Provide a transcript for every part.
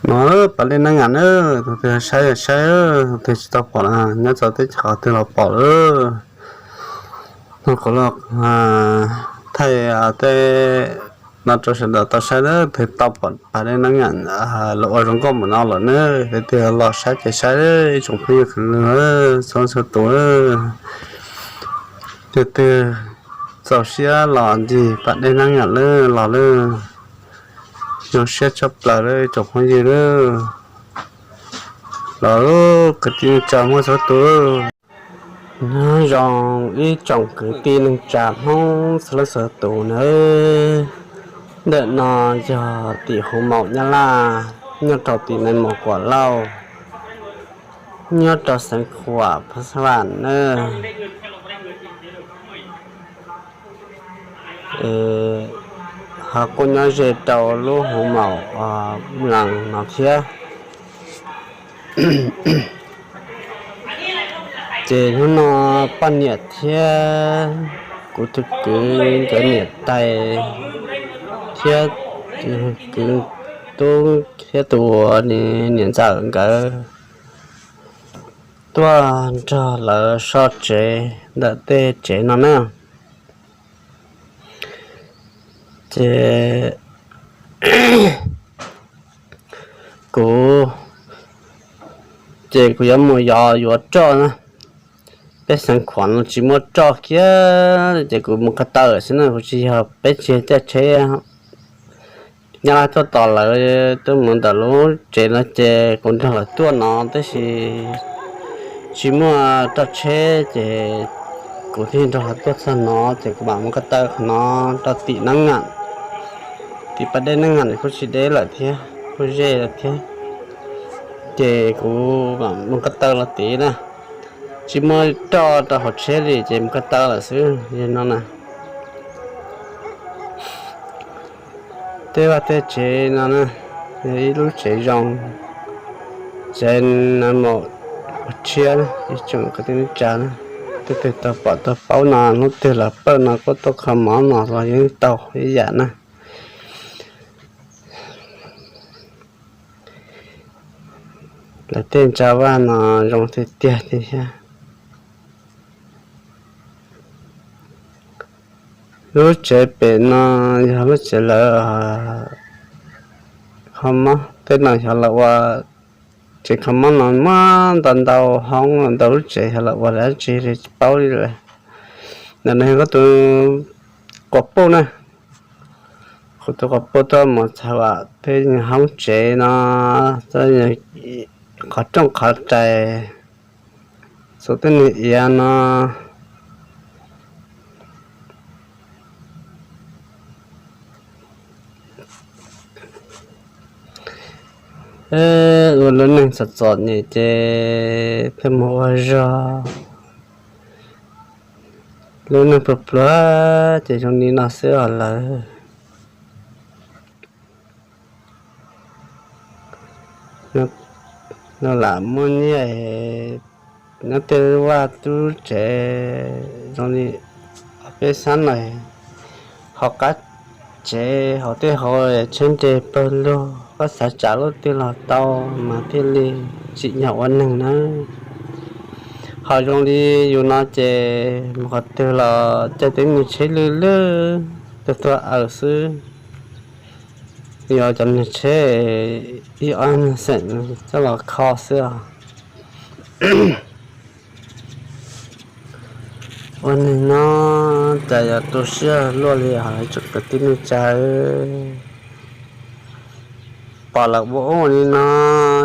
No, pas dej Nab Nyam na, tus twg saib saib, tus twg tsis tau pom na nyob txog teb chaws twg los pom lawm. No kuv los thaij tej no rau sawv daws tau saib, tus twg tau pom pas dej Nab Nyam los ua zoo nkauj npaum no lawm na, tus twg los saib ces saib, ib tsoom phooj ywg khwv lwg txhua txhua tus, tus twg txaus siab los ncig pas dej Nab Nyam lawm los lawm, zoo siab tshaj plaws lawm ib tsoom phooj ywg lawm. Los kwv tij neej tsa Hmoob txhua tus, nyob zoo ib tsoom kwv tij neej tsa Hmoob txhua leej txhua tus nawb. Ntawm no yog tim Huv Maum Nyab Laj, nyob rau tim Nais Maum Kuam Lauj, nyob rau xeev Khuam Pha Xa Vam nawb. Ho kuj nyob ze rau lub Huv Maum Mlas no thiab. Ces hnub no poj niam thiab kuv tus kwv nkawd niam tais thiab kwv tub thiab tus niam ntxawm nkawd tuaj nrog lawv soj tsev ntawm tej tsev no na. Ces kuv, ces kuv yuav mus yos yuav roj na. Peb xeev Khuam no tsis muaj roj kiag, ces kuv mus ko taw xwb na, kuv tsis yog, peb tsis yog caij tsheb Nyab Laj tuaj tos lawv tuaj mus ntawm lub tsev no, ces kuv nrog lawv tuaj no tab sis tsis muaj roj tsheb, ces kuv thiaj nrog lawv tuaj txog no, ces kuv mam mus ko taw qhov no rau tim Nab Nyam, tim pas dej Nab Nyam kuj tsis deb lawm thiab, kuj ze lawm thiab. Ces kuv mam mus ko taw los tid na, tsis muaj roj rau hauv tsheb li ces mus ko taw lawm xwb no na. Tej vaj tej tsev no na, yog ib lub tsev zoo, tsev Nais Maum Kuam Tshiab, ib tsoom kwv tij neej tsa na, tej twg tau pom tau paub no, hnub twg los pawj no kuj tuaj kho mov no los yeej tau ib yam na. Lawv tej ntsa vaj no zoo tiag tiag thiab. Lub tsev pem no yog lub tsev lawv kho mob, tej no xyov lawv ua, tsev kho mob no muaj ntau ntau hoob ntau lub tsev xyov lawv ua dab tsi li tsis paub li lawm. Ntawm no yog kuv tus quas puj na, kuv tus quas puj tuaj mus txog tej hoob tsev no, qhov rooj qhov rais, xuas tej niag iav no. Ua lub neej txom txom nyem ces thiaj mus ua zog. Lub neej pluag pluag ces zoo li no xwb os lawm. No lam muaj nyiaj nyob tej vaj tub tsev zoo li peb sab no, hauv qab tsev hauv tej hauv tsheb nres pawg lug, koj xav tsav lub twg los tau mas thiaj li tsim nyog ua neeg nawb. Ho zoo li yus no ces mus qhov twg los caij tej niag tsheb lwj lwj tuag tuag aws xwb. Yog cov niag tsheb ib ob niag xeem coj los kho xwb os. Ua neeg no cas yuav tu siab luaj li os tsoom kwv tij neej tsa. Pom lawv ua ua li no,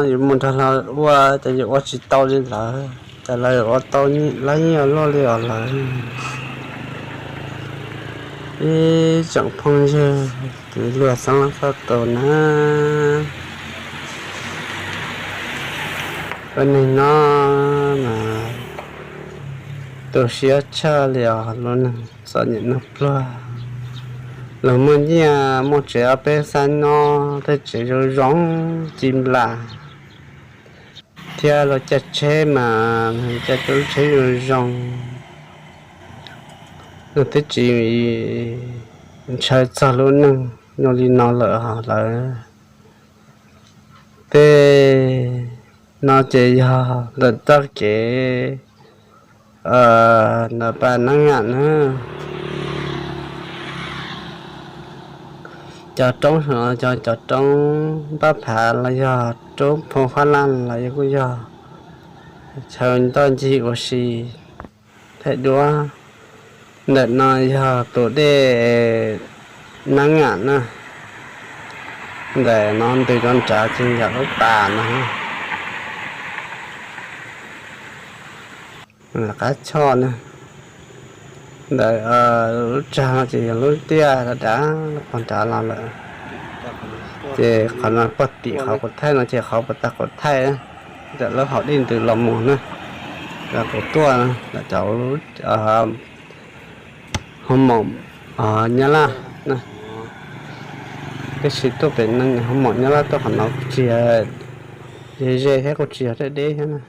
yuav mus nrog lawv ua ces yuav ua tsis tau li lawm, ces lawv yuav ua tau lab nyiaj luaj li os lawm. Ib tsoom phooj ywg kwv luag xeeb leej txhua tus na, ua neeg no mas tu siab tshaj li os, lub neeg txom nyem neeg pluag. Luag muaj nyiaj muaj tsev ob peb xab nyob, tej tsev zoo zoo ci nplas, thiab luag caij tsheb mas caij tej lub tsheb zoo zoo. Luag twb tsis ntshaw txog lub neej zoo li no lawm os lawm. Tej no ces yog ntawm txoj kev ntawm pas Nab Ngam na. Cov roob saum no cov, cov roob Npab Phav los yog roob Phoo Fab Laj los yog kuj yog chaw ntoj ncig ua si thaij duab. Ntawm no yog tus dej Nab Ngam na. Ntawm no ntws rau nrad ces yog lub pas no, lawv qab choj na. Ntawm lub tsag no ces yog lub tiaj dav dav pog nrad los lawm. Ces qhov no pog tim qhov kuv thaij no ces qhov puas tag kuv thaij, ntawm lub hauv dej ntws los mus na, los kuv tuaj na, cov hoo maum Nyab Laj na. Tab sis tuaj pem hoo maum Nyab Laj tuaj qhov no kuj tsis yog ze ze thiab kuj tsis yog deb deb thiab na.